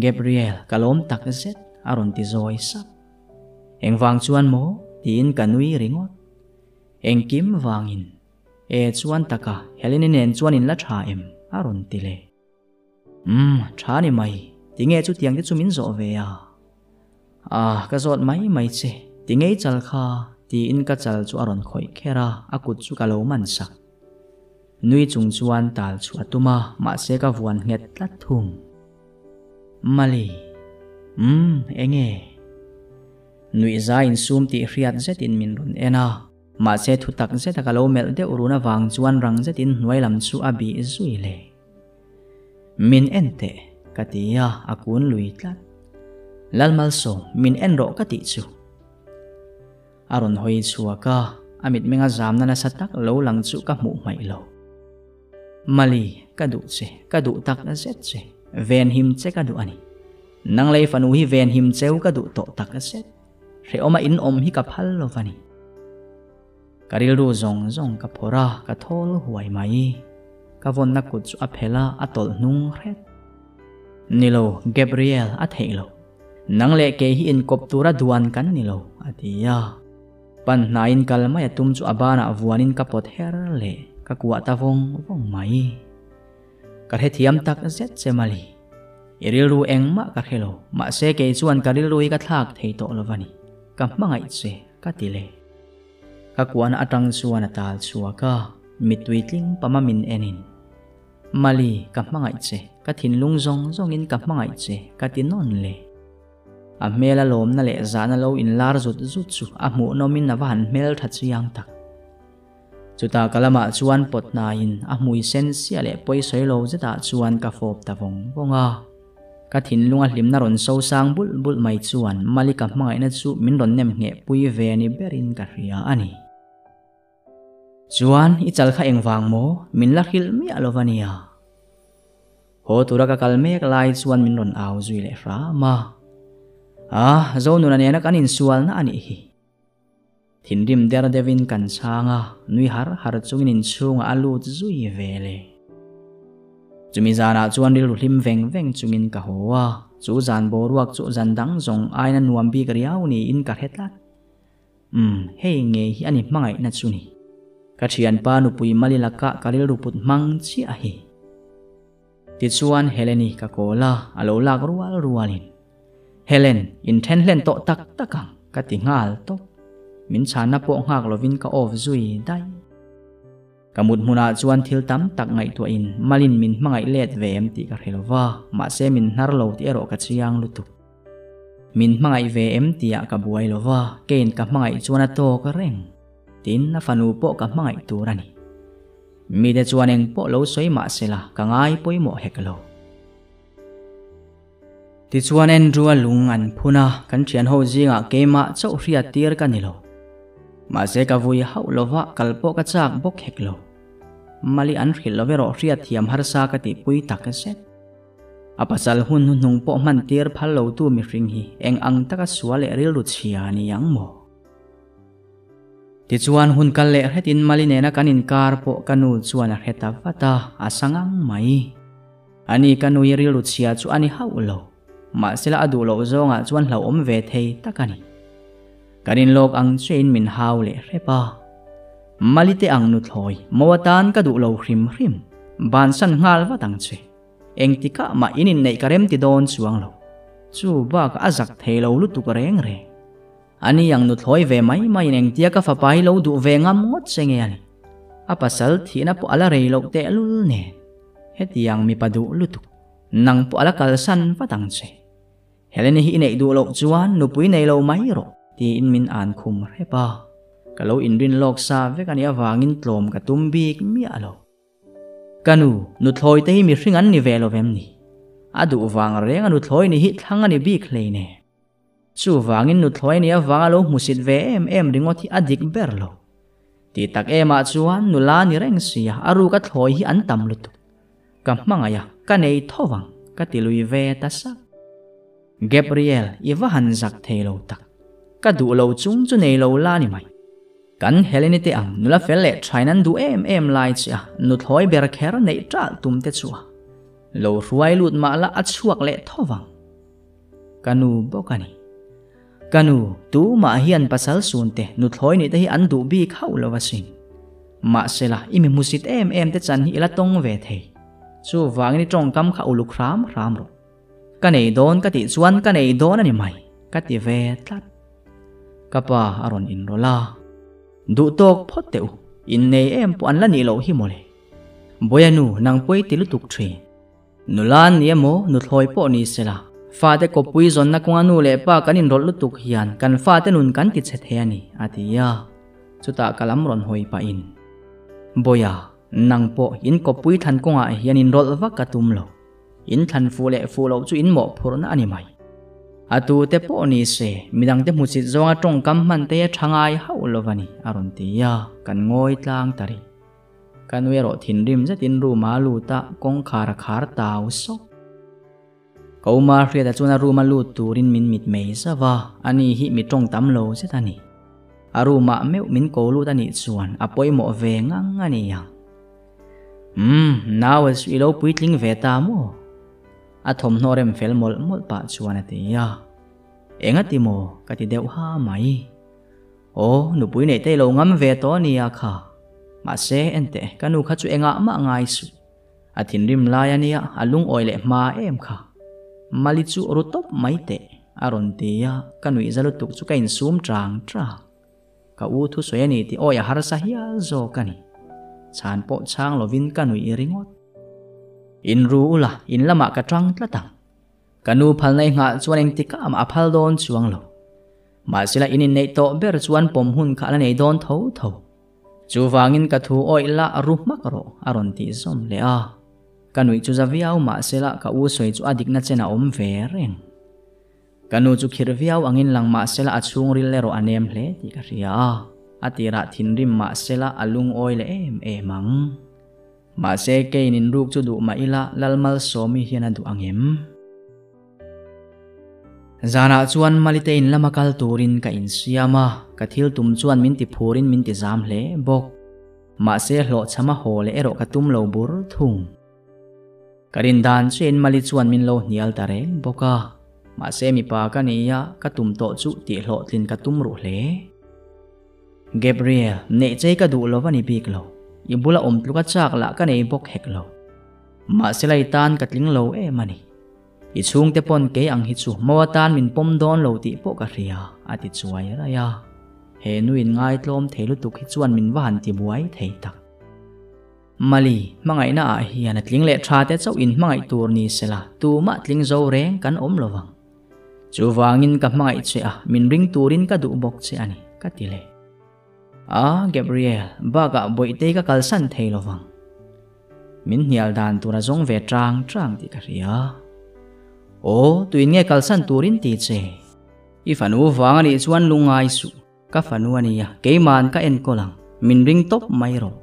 Gabriel, ka lawm tak zet, a rawn ti zawi sap. Engvang chuan maw? tiin ka nui ringawt. Engkim vangin. E chuan taka, Heleni nen chuan in la tha em? a rawn ti leh. Umm, tha ni mai, tinge chutiang te chu min zawh ve a? Ah, ka zawt mai mai che, tinge i chal kha? tiin ka chal chu a rawn khawih kher a, a kut chu ka lo man sak. Nui chung chuan tal chu a tum a, mahse ka vuan nghet tlat thung. Mali, Umm, enge? Nuihza insum tih hriat zetin min rawn en a. Mahse thu tak zeta ka lo melh deuh run avang chuan rang zetin hnuai lam chu a bih zui le. Min en teh, ka ti a, a kun lui tlat. Lalmalsawm, min en rawh ka tih chu. A rawn hawi chhuak a, a mitmenga zamna nasa tak lo lang chu ka hmuh hmaih lo. Mali, ka duh che, ka duh tak zet che, venhim che ka duh a ni. Nang lei fanu hi venhim cheu ka duh tawh tak zet. Hrehawma in awm hi ka phal lo va ni. Ka rilru zawng zawng ka phawrh a, ka thawl huai mai. Ka vawnna kut chu a phelh a, a tawlh hnung hret. Ni lo, Gabriel, a theih lo. Nang leh kei hi inkawp tura duan kan ni lo, a ti a. Pan hnaiin kal mai a tum chu a banah vuanin ka pawt her leh ka kuah ta vawng vawng mai. Ka hrethiam tak zet che Mali. I rilru engmah ka hre lo, mahse kei chuan ka rilru hi ka thlak thei tawh lo va ni. Ka hmangaih che, ka ti le. Ka kuahna atang chuan a tal chhuak a, mittui tling pama min enin. Mali, ka hmangaih che, ka thinlung zawng zawngin ka hmangaih che, ka ti nawn le. A hmela lawmna leh zahna lo inlar zut zut chu a hmuhnawmin a va han hmeltha chiang tak. Chutah ka lamah chuan pawt hnaiin a hmui sen siah leh pawi sawi lo zetah chuan ka fawp ta vawng vawng a. Ka thinlunga hlimna rawn so sang bulh bulh mai chuan Malika hmangaihna chu min rawn nem ngheh pui ve ni berin ka hria a ni. Chuan i chal kha engvang maw? Min la hrilh miah lo va nia. Haw tura ka kal mek lai chuan min rawn au zui leh hram a. Ah, Zonuna nena kan insualna a nih hi. Thinrim der deuhin kan chhang a, nui har har chungin inchhungah a lut zui ve le. Chumi zanah chuan rilru hlim veng veng chungin ka haw a, chu zan boruak chu zan dang zawng aina nuam bik riau niin ka hre tlat. Umm, hei ngei hi a ni hmangaihna chu ni. Ka thianpa nupui mali lakah ka rilru put hmang chiah hi. Tichuan Heleni ka kawl a, a lo lak rual rualin. Helen, inthen hlen tawh tak tak ang, ka ti nghal tawp. Min chhanna pawh nghak lovin ka off zui daih. Ka mut hmunah chuan thil tam tak ngaihtuahin Malin min hmangaih let ve em tih ka hre lo va, mahse min hnar lo tih erawh ka chiang lutuk. Min hmangaih ve em tihah ka buai lo va, keiin ka hmangaih chuan a tawk reng. Tin, a fanu pawh ka hmangaih tur a ni. Mite chuan eng pawh lo sawi mah sela ka ngai pawimawh hek lo. Tichuan Andrew-a lung an phun a, kan thianho zingah keimah chauh hriat tir ka ni lo. Mahse ka vui hauh lova kal pawh ka chak bawk hek lo. Mali an hrilh lo erawh hriat thiam harsa ka tihpui tak zet. A pasal hun hnuhnung pawh hman tir phal lotu mihring hi eng ang taka sual leh rilru chhia a ni ang maw? Tichuan hun kal leh hretin Mali nena kan inkar pawh ka nu chuan a hre ta vat a, a sa ngang mai. Ani ka nui rilru chhia chu a ni hauh lo. Mahsela a duh loh zawngah chuan hlauhawm ve thei tak a ni. Ka rinlawk ang chiahin min hau leh hrep a. Mali te ang nuthlawi, mo atan ka duh lo hrim hrim. Bansan nghal vat ang che. Engtikah mah in inneih ka remti dawn chuang lo. Chu bakah a zak thei lo lutuk reng reng. Ani ang nuthlawi ve mai maiin engtia ka fapa hi lo duh ve ngam ngawt che nge a ni. A pasal thihna pawh a la rei loh tehlul nen. Hetiang mipa duh lutuk, nang pawh a la kalsan vat ang che. Helene hi i neih duh loh chuan nupui nei lo mai rawh, tiin min an khum hrep a. Ka lo inrin lawk sa vek a nih avangin tlawm ka tum bik miah lo. Ka nu, nuthlawi te hi mihring an ni ve lo vem ni? A duh vang reng a nuthlawi ni hi thlang a ni bik hleine. Chuvangin nuthlawi nih avanga lo hmusit ve em em ringawt hi a dik ber lo. Tih tak emah chuan nula ni reng sia a ruk a thlawi hi an tam lutuk. Ka hmangaih a, ka nei tho vang, ka ti lui ve ta sak. Gabriel, i va han zak thei lo tak. Ka duh lo chung chu nei lo la ni mai. Kan Helene te ang nula fel leh thain an duh em em lai che a, nuthlawi ber kher neih ṭalh tum te chu a lo hruai lut mah la a chhuak leh tho vang. Ka nu bawk a ni. Ka nu, tumah hian pasal sunte nuthlawi nih te hi an duh bik hauh lo asin. Mahsela, i mi hmusit em em te chan hi i la tawng ve thei. Chuvangin i tawngkam kha uluk hram hram rawh. Ka nei dawn ka tih chuan ka nei dawn a ni mai, ka ti ve tlat. Ka pa a rawn inrawlh a. Duh tawk phawt teh u, innei em pawh an la nih loh hi mawle. Bawia nu, nang pawi ti lutuk thin. Nula an ni emaw, nuthlawi pawh ni sela, fate kawppui zawnna kawnga nu leh pa kan inrawlh lutuk hian kan fate nun kan ti chhe thei a ni, a ti a. Chutah ka lam rawn hawi pahin, Bawia, nang pawh in kawppui thlan kawngah hian inrawlh vak ka tum lo. In thlan fuh leh fuh loh chu in mawhphurhna a ni mai. A tute pawh ni se, midangte hmusit zawnga tawngkam hman te a tha ngai hauh lo va ni, a rawn ti a, kan ngawi tlang ta rih. Ka nu erawh thinrim zetin room ah a lut a, kawngkhar a khar tau sawk. Ka uma hriata chuan a room a lut turin min mit mei zauh a, ani hi mi tawng tam lo zet a ni. A room ah meuh min ko lut a nih chuan a pawimawh ve ngang a ni ang. Umm, nau a chu i lo puitling ve ta maw? A thawmhnaw rem fel mawlh mawlh pah chuan a ti a. Engati maw? ka ti deuh ha mai. Aw, nupui neih te i lo ngam ve tawh a nia kha. Mahse, enteh, ka nu kha chu engah mah ngai suh. A thinrim lai a nia, a lungawi leh hma em kha. Mali chu ru tawp mai teh, a rawn ti a, ka nuih za lutuk chu ka insum chang chang. Ka u thusawi a ni tih awi a harsa hial zawk a ni. Chhan pawh chhang lovin ka nuih ringawt. In ru ula, in lamah ka tang tlat ang. Ka nu phalna i nghah chuan engtikah mah a phal dawn chuang lo. Mahsela in inneih tawh ber chuan pawm hun kha a la nei dawn tho tho. Chuvangin ka thu awih la ru hmak rawh a rawn tih zawm leh a. Ka nuih chu za viau mahsela ka u sawi chu a dikna chen a awm ve reng. Ka nu chu khirh viau angin lang mahsela a chhungril erawh a nem hle tih ka hria a. A tirah thinrim mahsela a lungawi leh em em ang. Mahse keiin inruk chu duh mah ila Lalmalsawmi hian a duh ang em? Zanah chuan Malite in lama kal turin ka insiam a, ka thil tum chuan min ti phurin min ti zam hle bawk. Mahse hlawhchham a haw leh erawh ka tum lo bur thung. Ka rin dan chiahin Mali chuan min lo hnial ta reng bawk a, mahse mipa ka ni a, ka tum tawh chu tih hlawhtlin ka tum ruh hle. Gabriel, neih chei ka duh lo va ni bik lo, i bula awm tluka chak lah ka nei bawk hek lo. Mahse lai tan ka tling lo em a ni. I chhungte pawn kei ang hi chu mo atan min pawm dawn lo tih pawh ka hria, a ti chuai raih a. He nu in ngaitlawm thei lutuk hi chuan min va han ti buai thei tak. Mali, hmangaihna ah hian a tling leh tha te chauh in hmangaih tur ni sela tumah tling zo reng kan awm lo vang. Chuvangin ka hmangaih che a, min ring turin ka duh bawk che a ni, ka ti leh. A, Gabriel, bakah Bawihtei ka kalsan thei lo vang. Min hnial dan tur a zawng ve chang chang tih ka hria. Aw, tuin nge kalsan turin ti che? I fanu vang a nih chuan lungngai suh. Ka fanu a nia, keima'n ka enkawl ang, min ring tawp mai rawh.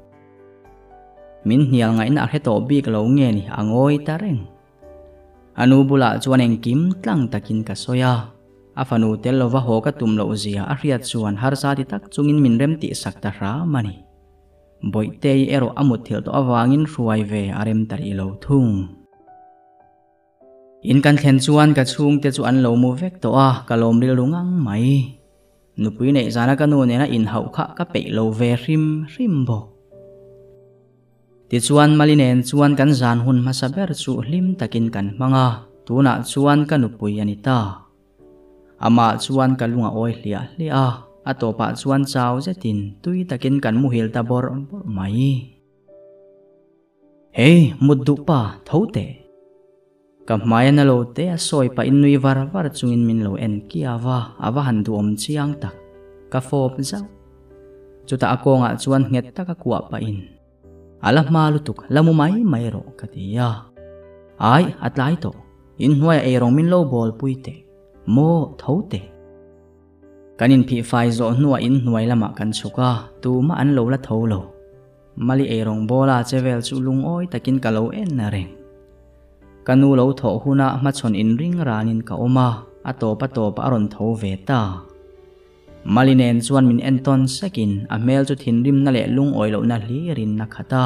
Min hnial ngaihna a hre tawh bik lo nge ni, a ngawi ta reng. A nu bulah chuan engkim tlang takin ka sawi a, a fanu tel lova haw ka tum loh zia a hriat chuan harsa ti tak chungin min rem tih sak ta hram a ni. Bawihtei erawh a mutthilh tawh avangin hruai ve a rem ta rih lo thung. In kan thlen chuan ka chhungte chu an lo mu vek tawh a, ka lawm rilru ngang mai. Nupui neih zana ka nu nena inhauh kha ka peih lo ve hrim hrim bawk. Tichuan Mali nen chuan kan zan hun hmasa ber chu hlim takin kan hmang a, tunah chuan ka nupui a ni ta. Amah chuan ka lung a awi hliah hliah a, a tawpah chuan chau zetin tui takin kan muhil ta bawrh bawrh mai. Hey, mut duh pa, tho teh. Ka hmai a na lo te a sawi pahin nui var var chungin min lo en kiau a, a va han duhawm chiang tak. Ka fawp zauh. Chutah a kawngah chuan nghet taka kuah pahin, A la hma lutuk, la mu mai mai rawh, ka ti a. Ai, a tlai tawh. Inhnuaiah eirawng min lo bawl pui teh. Maw, tho teh. Kan inphihfai zawh hnuah inhnuai lamah kan chhuk a, tumah an lo la tho lo. Mali eirawng bawla che vel chu lungawi takin ka lo en reng. Ka nu lo thawh hunah hmachhawn inring ranin ka awm a, a tawp a tawp a rawn tho ve ta. Mali nen chuan min entawn sekin a hmel chu thinrimna leh lungawi lohna hlirin a khat a,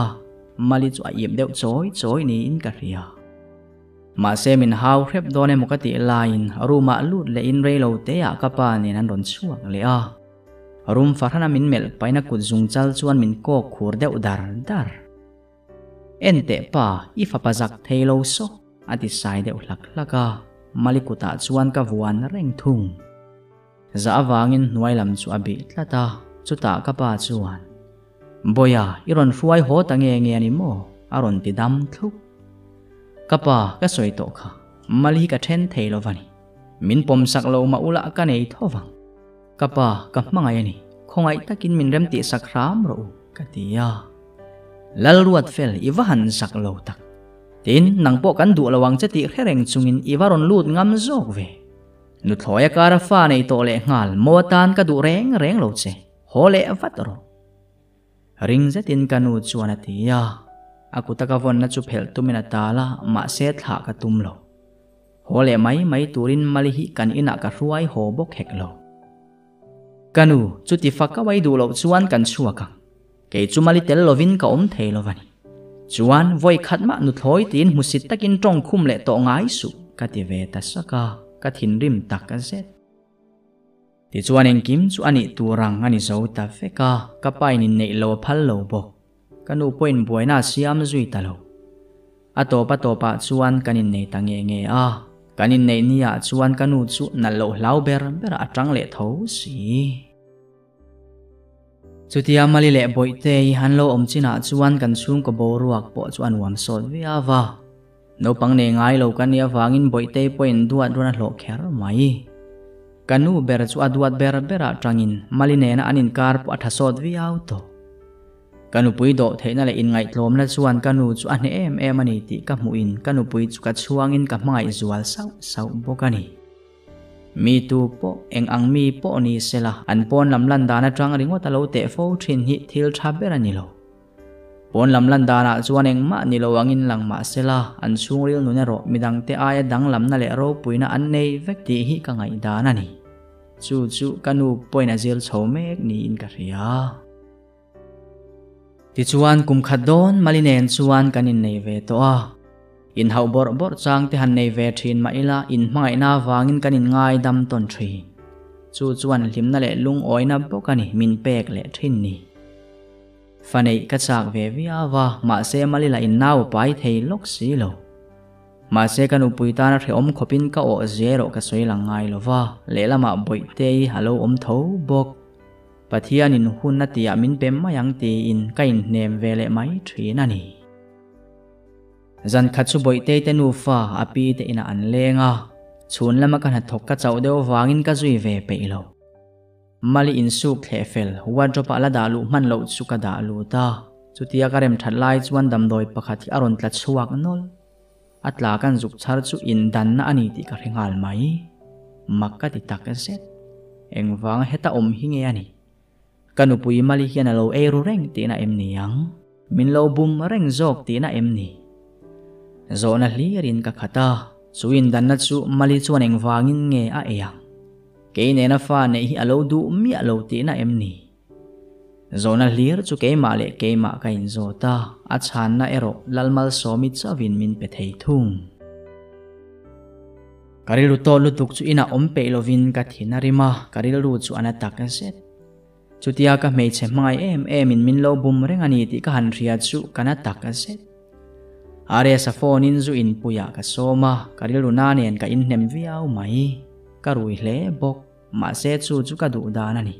Mali chu a ip deuh chawi chawi niin ka hria. Mahse min hau hrep dawn emaw ka tih laiin room-ah lut lehin reilo teah ka pa nen an rawn chhuak leh a. Rum fahrana min melh paina kut zung chal chuan min kawk khur deuh dar dar. En teh pa, i fapa zak thei lo saw, a ti sai deuh hlak hlak a, Mali kutah chuan ka vuan reng thung. Zah avangin hnuai lam chu a bih tlat a, chutah ka pa chuan, Bawia, i rawn hruai haw ta nge nge a ni maw? a rawn ti dam thlup. Ka pa, ka sawi tawh kha, Mali hi ka then thei lo va ni. Min pawmsak lo mah ula ka nei tho vang. Ka pa, ka hmangaih a ni, khawngaih takin min rem tih sak hram rawh u, ka ti a. Lalruat fel, i va han zak lo tak. Tin, nang pawh kan duh lo ang che tih hre reng chungin i va rawn lut ngam zawk ve. Nuthlawi a kara fa nei tawh leh nghal, maw atan ka duh reng reng lo che, haw leh vat rawh. Ring zetin ka nu chuan a ti a. A kuta ka vawnna chu phelh tumin a tal a, mahse thlah ka tum lo. Haw leh mai mai turin Mali hi kan inah ka hruai haw bawk hek lo. Ka nu, chuti fak a wai duh loh chuan kan chhuak ang. Kei chu Mali tel lovin ka awm thei lo va ni. Chuan, vawi khat mah nuthlawi tiin hmusit takin tawng khum leh tawh ngai suh, ka ti ve ta sak a, ka thinrim tak zet. Tichuan engkim chu a nih tur ang a ni zo ta vek a, ka pa in inneih lo a phal lo bawk. Ka nu pawhin buaina a siam zui ta lo. A tawp a tawpah chuan kan innei ta nge nge a, kan inneih ni ah chuan ka nu chu nalh loh hlau ber berah a tang leh tho si. Chutia Mali leh Bawihtei an lo awm chinah chuan kan chhungkaw boruak pawh chu a nuam sawt viau a. Naupang nei ngai lo ka nih avangin Bawihtei pawhin duat rawn a hlawh kher mai. Ka nu ber chu a duat ber berah tangin Mali nena an inkar pawh a tha sawt viau tawh. Ka nupui dawh theihna leh inngaihtlawmna chuan ka nu chu a hneh em em a ni tih ka hmuhin ka nupui chu ka chhuangin ka hmangaih zual sauh sauh bawk a ni. Mi tu pawh, eng ang mi pawh ni sela, an pawn lam lan dan atang ringawt a lo teh fo thin hi thil tha ber a ni lo. Pawn lam lan danah chuan engmah ni lo angin lang mah sela, an chhungril nun erawh midangte aia danglamna leh ropuina an nei vek tih hi ka ngaihdan a ni. Chu chu ka nu pawhin a zir chho mek niin ka hria. Tichuan kum khat dawn Mali nen chuan kan innei ve tawh a. Inhauh bawrh bawrh chang te han nei ve thin mah ila inhmangaihna avangin kan inngaidam tawn thin. Chu chuan hlimna leh lungawina bawk a ni min pek leh thin ni. Fa neih ka chak ve viau a, mahse Mali lah in nau a pai thei lawk si lo. Mahse ka nupui tana hrehawm khawpin ka awh zia erawh ka sawi lang ngai lo va, lehlamah Bawihtei a lo awm tho bawk. Pathianin hun a tihah min pe mai ang tiin ka inhnem ve leh mai thin a ni. Zan khat chu Bawihtei te nufa a pi te inah an leng a, chhun lama ka hnathawk ka chauh deuh vangin ka zui ve peih lo. Mali insuk thleh fel wardrobe ah la dah luh hman loh chu ka dah lut a, chutia ka rem that lai chuan damdawi pakhat hi a rawn tla chhuak nawlh. A tla kan zuk chhar chu indanna a ni tih ka hre nghal mai. Mak ka ti tak zet. Engvanga heta awm hi nge a nih? Ka nupui Mali hian a lo ei ru reng tihna em ni ang? Min lo bum reng zawk tihna em ni? Zawhna hlirin ka khat a, chu indanna chu Mali chuan engvangin nge a ei ang? Kei nena fa neih hi a lo duh miah lo tihna em ni? Zawhna hlir chu keimah leh keimah ka inzawt a, a chhanna erawh Lalmalsawmi chauhin min pe thei thung. Ka rilru tawt lutuk chu inah awm peih lovin ka thin a rim a, ka rilru chu a na tak zet. Chutia ka hmeichhe hmangaih em emin min lo bum reng a ni tih ka han hria chu ka na tak zet. Arias-a phone-in zu inpuiah ka sawm a, ka rilru na nen ka inhnem viau mai. Ka rui hle bawk, mahse chu chu ka duh dan a ni.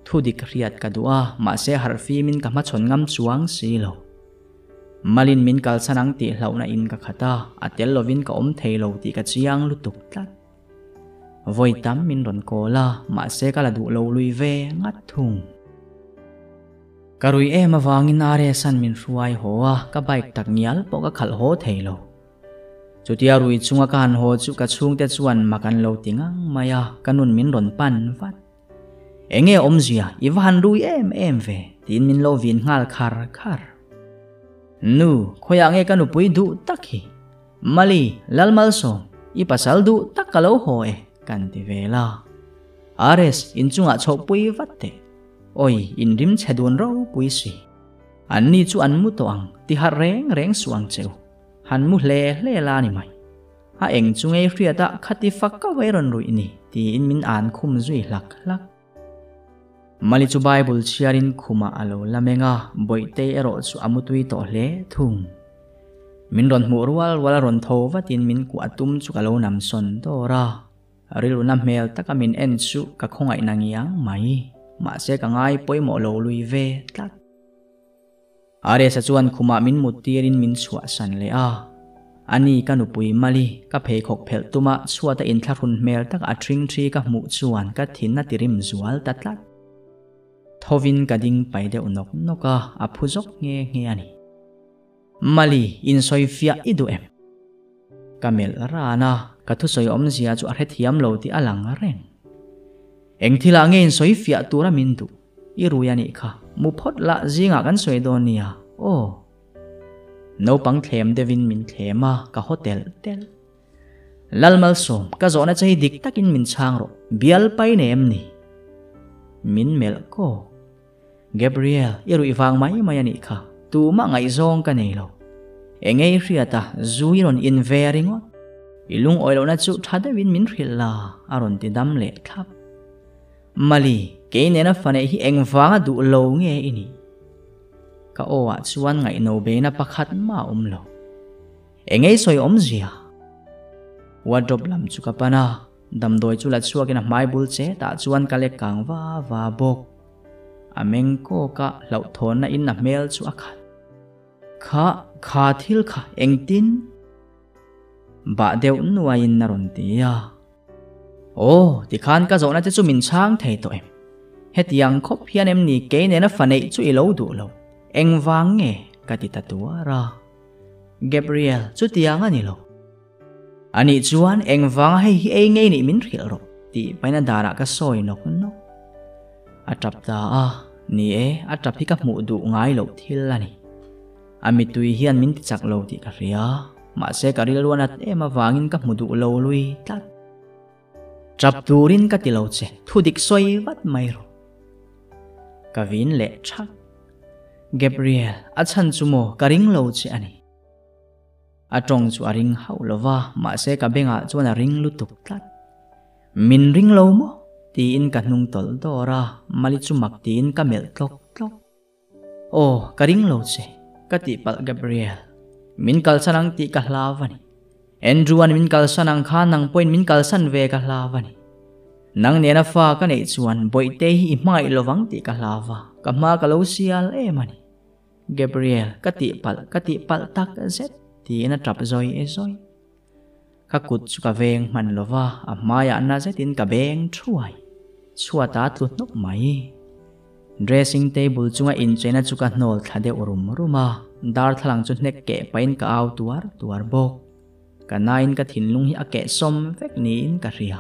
Thu dik hriat ka duh a, mahse harhfimin ka hmachhawn ngam chuang si lo. Malin min kalsan ang tih hlauhna in ka khat a, a tel lovin ka awm thei lo tih ka chiang lutuk tlat. Vawi tam min rawn call a, mahse ka la duh lo lui ve ngat thung. Ka rui em avangin RS-a'n min hruai haw a, ka bike tak ngial pawh ka khalh haw thei lo. Chutia rui chunga ka han haw chu ka chhungte chuan mak an lo ti ngang mai a, ka nun min rawn pan vat. Enge awmzia, i va han rui em em ve, tiin min lo vin nghal khar khar. Nu, khawiah nge ka nupui duh tak hi? Mali, Lalmalsawm, i pasal duh tak ka lo haw e, kan ti vel a. RS, inchungah chhohpui vat teh. Awi, inrim chhe dun ropui si. Anni chu an mu tawh ang, ti harh reng reng suh ang che u. Han mu hle hle la ni mai. A eng chu ngei hriat a khati fak ka vai rawn ruih ni tiin min an khum zui hlak hlak. Mali chu Bible chhiarin khumah a lo la meng a, Bawihtei erawh chu a mutui tawh hle thung. Min rawn hmuh rual rual a rawn tho vatin min kuah tum chu ka lo nam sawn dawr a. Rilruna hmel taka min en chu ka khawngaihna ngiang mai. Mahse ka ngai pawimawh lo lui ve tlat. Ariesa chuan khumah min mut tirin min chhuahsan leh a. Ani ka nupui Mali, ka pheikhawk phelh tuma chhuata inthlahrun hmel taka a ṭhing ṭhi ka hmuh chuan ka thin a tirim zual ta tlat. Thovin ka ding pai deuh nawk nawk a, a phu zawk nghe nghe a ni. Mali, insawifiah i duh em? Ka melh ran a, ka thusawi awmzia chu a hrethiam lo tih a lang reng. Eng thilah nge insawifiah tura min duh? I rui a nih kha, mu phawt lah zingah kan sawi dawn nia, aw. Naupang thlem deuhin min thlem a, ka haw telh telh. Lalmalsawm, ka zawhna che hi dik takin min chhang rawh, bial pai nei em ni? Min melh kawk. Gabriel, i ruih vang mai mai a nih kha, tumah ngaihzawng ka nei lo. Eng ei hriat a, zu i rawn in ve ringawt. I lungawi lohna chu tha deuhin min hrilh la, a rawn ti dam leh thlap. Mali, kei nena fa neih hi engvanga duh lo nge i nih? Ka aw ah chuan ngaihno beina pakhat mah a awm lo. Engei sawi awmzia? Wardrobe lam chu ka pan a, damdawi chu la chhuakin a hmai bul chet ah chuan ka lek kang va va bawk. A meng kawk a, hlauhthawnna in a hmel chu a khat. Kha, kha thil kha engtin? Bah deuh nuaiin a rawn ti a. Aw, tikhan ka zawhna te chu min chhang thei tawh em? Hetiang khawp hian em ni kei nena fa neih chu i lo duh lo? Engvang nge? Ka ti ta tuar a. Gabriel, chutiang a ni lo. Anih chuan engvanga hei hi ei ngei nih min hrilh rawh tih paina darah ka sawi nawk nawk. A tap ta a, ni e, a tap hi ka hmuh duh ngai loh thil a ni. A mittui hian min ti chak lo tih ka hria, mahse ka rilru a nat em avangin ka hmu duh lo lui tlat. Tap turin ka ti lo che, thu dik sawi vat mai rawh. Ka vin leh thak. Gabriel, a chhan chu maw ka ring lo che a ni. A tawng chu a ring hauh lo va, mahse ka bengah chuan a ring lutuk tlat. Min ring lo maw? tiin ka hnung tawlh dawr a, Mali chu mak tiin ka melh tlawk tlawk. Aw, ka ring lo che, ka tihpalh Gabriel. Min kalsan ang tih ka hlau a ni. Andrew-a'n min kalsan ang khan nang pawhin min kalsan ve ka hlau a ni. Nang nena fa ka neih chuan Bawihte hi i hmangaih lovang tih ka hlau a, ka hma ka lo sial em a ni. Gabriel, ka tihpalh, ka tihpalh tak zet, tiin a tap zawi zawi. Ka kut chu ka veng hman lo va, a hmaiah na zetin ka beng thuai. Chhuat a tlu hnawk mai. Dressing table chunga incheina chu ka hnawl thla deuh rum rum a, darthlalang chu hnek keh pahin ka au tuar tuar bawk. Ka nain ka thinlung hi a kehsawm vek niin ka hria.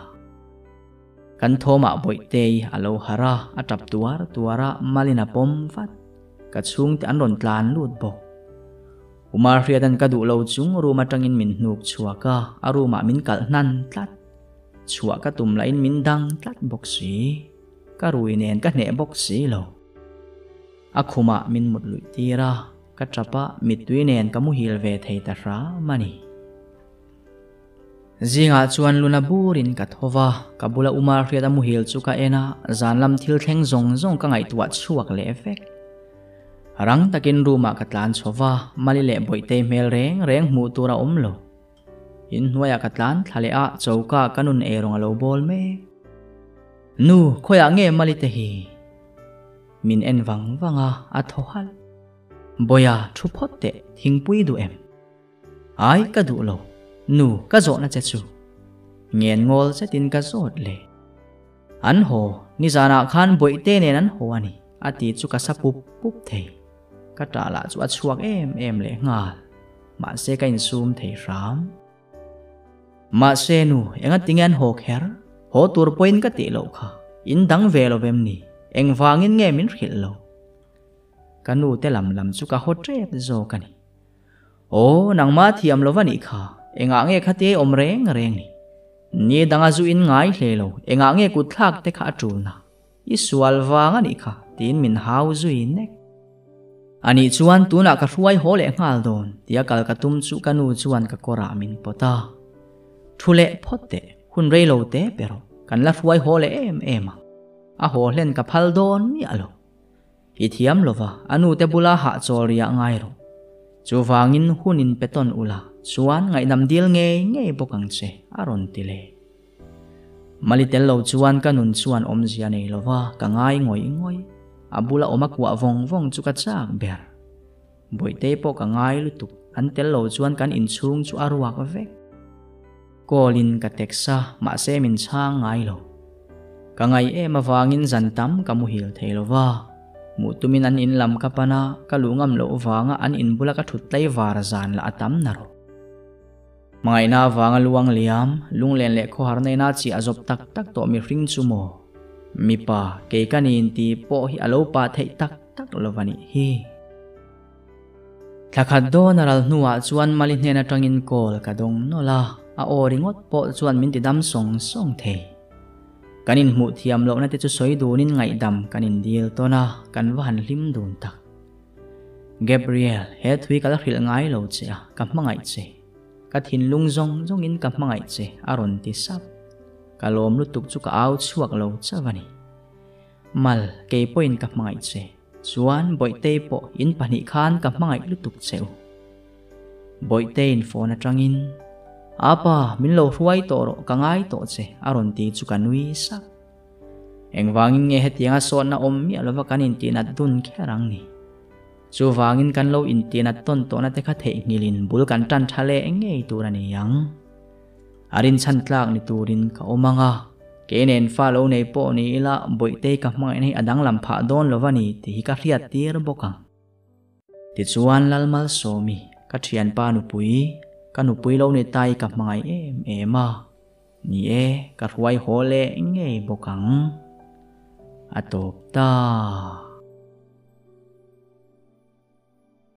Kan thawmah Bawihtei a lo harh a, a tap tuar tuar a, malin a pawm vat. Ka chhungte an rawn tlan lut bawk. Umar hriatan ka duh lo chung room atangin min hnuk chhuak a, a room ah min kalh hnan tlat. Chhuah ka tum lahin min dang tlat bawk si. Ka rui nen ka hneh bawk si lo. A khumah min mut luih tir a, ka tap a, mittui nen ka muhil ve thei ta hram a ni. Zingah chuan luna burin ka tho va, ka bula Umar hriat a muhil chu ka en a, zan lam thil thleng zawng zawng ka ngaihtuah chhuak leh vek. Rang takin room ah ka tlan chho va, Mali leh Bawihtei hmel reng reng hmuh tur a awm lo. Inhnuaiah ka tlan thla leh a, choka ka nun eirawng a lo bawl mek. Nu, khawiah nge Mali te hi? Min en vang vang a, a thaw halh. Bawiha, thu phawt teh, thingpui duh em? Ai ka duh lo, nu ka zawhna che chu. Ngen ngawl zetin ka zawt le. An haw, nizanah khan bawihte nen an haw a ni, a ti chu ka sa pup pup thei. Ka ṭah lah chu a chhuak em em leh nghal, mahse ka insum thei hram. Mahse nu, enga tinge an haw kher? Haw tur pawhin ka tih loh kha, in dang ve lo vem ni? Engvangin nge min hrilh lo? Ka nu te lam lam chu ka haw ṭep zawk a ni. Aw, nangmah thiam lo va nih kha, engah nge kha te awm reng reng ni? Ni danga zu in ngai hle lo, engah nge kut thlak te kha a ṭulna? I sual vang a nih kha, tiin min hau zui nek. Anih chuan tunah ka hruai haw leh nghal dawn, tia kal ka tum chu ka nu chuan ka kawrah min pawt a. Thu leh phawt teh, hun rei lo te pe rawh, kan la hruai haw leh em em ang. A haw hlen ka phal dawn miah lo. I thiam lova, a nute bula hahchawl riah ngai rawh. Chuvangin hun in pe tawn ula, chuan ngaihdam dil ngei ngei bawk ang che, a rawn ti leh. Mali tel lo chuan ka nun chuan awmzia nei lova, ka ngai ngawih ngawih. A bula awm a kuah vawng vawng chu ka chak ber. Bawihtei pawh ka ngai lutuk, an tel lo chuan kan inchhung chu a ruak vek. Call in ka text a, mahse min chhang ngai lo. Ka ngaih em avangin zan tam ka muhil thei lo va. Hmuh tumin an in lam ka pan a, ka luh ngam loh vanga an in bula ka thut tlaivar zan lah a tam na rawh. Hmangaihna avanga luang liam, lunglen leh khawhar naina chi a zawp tak tak tawh mihring chu maw? Mipa, kei ka nin tih pawh hi a lo pah theih tak tak lo va nih hi. Thla khat dawn a ral hnuah chuan Mali hnen atangin call ka dawng nawlh a, a aw ringawt pawh chuan min ti dam sawng sawng thei. Kan inhmuh thiam lohna te chu sawi dunin ngaihdam kan indil tawn a, kan va han hlim dun tak. Gabriel, he thui ka la hrilh ngai lo che a, ka hmangaih che. Ka thinlung zawng zawngin ka hmangaih che, a rawn ti sap. Ka lawm lutuk chu ka au chhuak lo chauh a ni. Mal, kei pawhin ka hmangaih che. Chuan Bawihtei pawh in pahnih khan ka hmangaih lutuk che u. Bawihteiin phone atangin, Apa, min lo hruai tawh rawh, ka ngai tawh che, a rawn ti chu ka nui sak. Engvangin nge hetianga sawtna awm miah lova kan intihnat dun kher ang ni? Chuvangin kan lo intihnat tawn tawhna te kha theihnghilhin bul kan tan tha leh ngei tur a ni ang. A rinchhan tlak ni turin ka awm ang a, kei nen fa lo nei pawh ni ila Bawihtei ka hmangaihna hi a danglam phah dawn lo va ni tih hi ka hriat tir bawk ang. Tichuan Lalmalsawmi, ka thianpa nupui, ka nupui lo ni ta hi ka hmangaih em em a, ni e, ka hruai haw leh ngei bawk ang. A tawp ta.